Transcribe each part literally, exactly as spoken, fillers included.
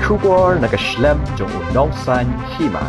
Khubor na ka shlem jong u nongsaiñ hima.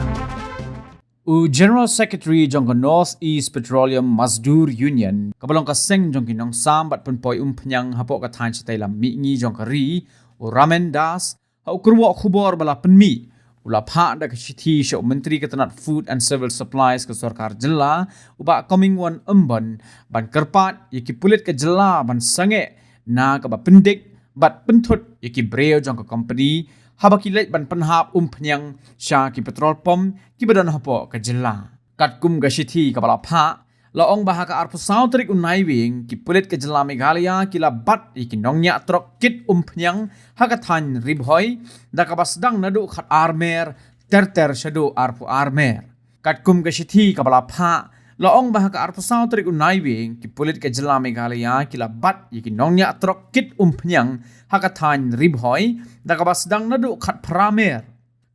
U General Secretary jong ka North East Petroleum Mazdoor Union, kaba long ka seng jong ki nongsam bad pynpoi umphniang hapoh ka thaiñ shatei lam mihngi jong ka ri, u Ramen Das, ha u kyrwoh khubor ba la pynmih, u la phah da ka shithi sha u Myntri ka tnat Food and Civil Supplies ka sorkar jylla, u Bah Comingone Ymbon, ban kyrpad ïa ki pulit ka jylla ban sangeh na kaba pyndik bad pynthut ïa ki briew jong ka company haba ki leit ban pynhap umphniang sha ki petrol pump kiba don hapoh ka jylla. Katkum ka shithi kaba la phah, la ong ba ha ka arphew saw tarik u Naiwieng, ki pulit ka jylla Meghalaya ki la bat ïa ki nongñiah trok kit umphniang ha ka thaiñ Ri Bhoi, da kaba sdang naduh khat ar mer ter ter shaduh arphew ar mer. Katkum ka shithi kaba la phah, la ong ba ha ka arphew saw tarik u Naiwieng, ki pulit ka jylla Meghalaya ki la bat ïa ki nongñiah trok kit umphniang ha ka thaiñ Ri Bhoi, da kaba sdang naduh khat phra mer.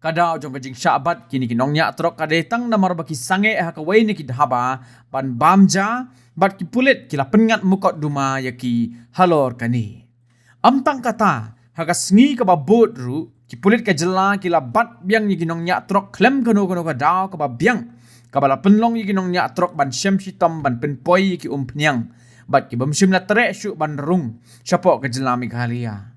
Ka daw jong ka jingshah bat kine ki nongñiah trok ka dei tang namar ba ki sangeh ha kawei na ki dhaba ban bam ja, bad ki pulit ki la pynngat mukotduma ïa ki halor kane. Ym tang kata, ha ka sngi kaba bud ruh, ki pulit ka jylla ki la bat biang ïa ki nongñiah trok khlem kano kano ka daw kaba biang, kaba la pynlong ïa ki nongñiah trok ban shem shitom ban pynpoi ïa ki umphniang, bad ki bym shym la treh shuh ban rung shapoh ka jylla Meghalaya.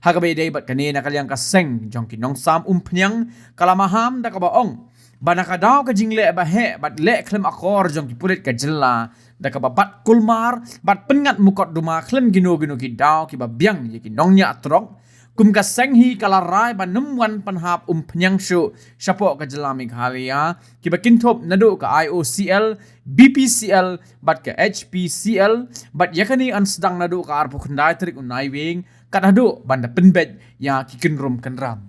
Ha kaba ïadei bad kane, na ka liang ka seng jong ki nongsam umphniang ka la maham da kaba ong ba na ka daw ka jingleh ba heh bad leh khlem akor jong ki pulit ka jylla, da kaba bat kulmar bad pynngat mukotduma khlem kino kino ki daw kiba biang ïa ki nongñiah trok, kum ka seng hi ka la rai ban ym wan pynhap umphniang shuh shapoh ka jylla Meghalaya, kiba kynthup naduh ka I O C L, B P C L bad ka H P C L, bad ïa kane yn sdang naduh ka arphew khyndai tarik u Naiwieng, kat haduh ban da pynbeit ïa ki kynrum kynram.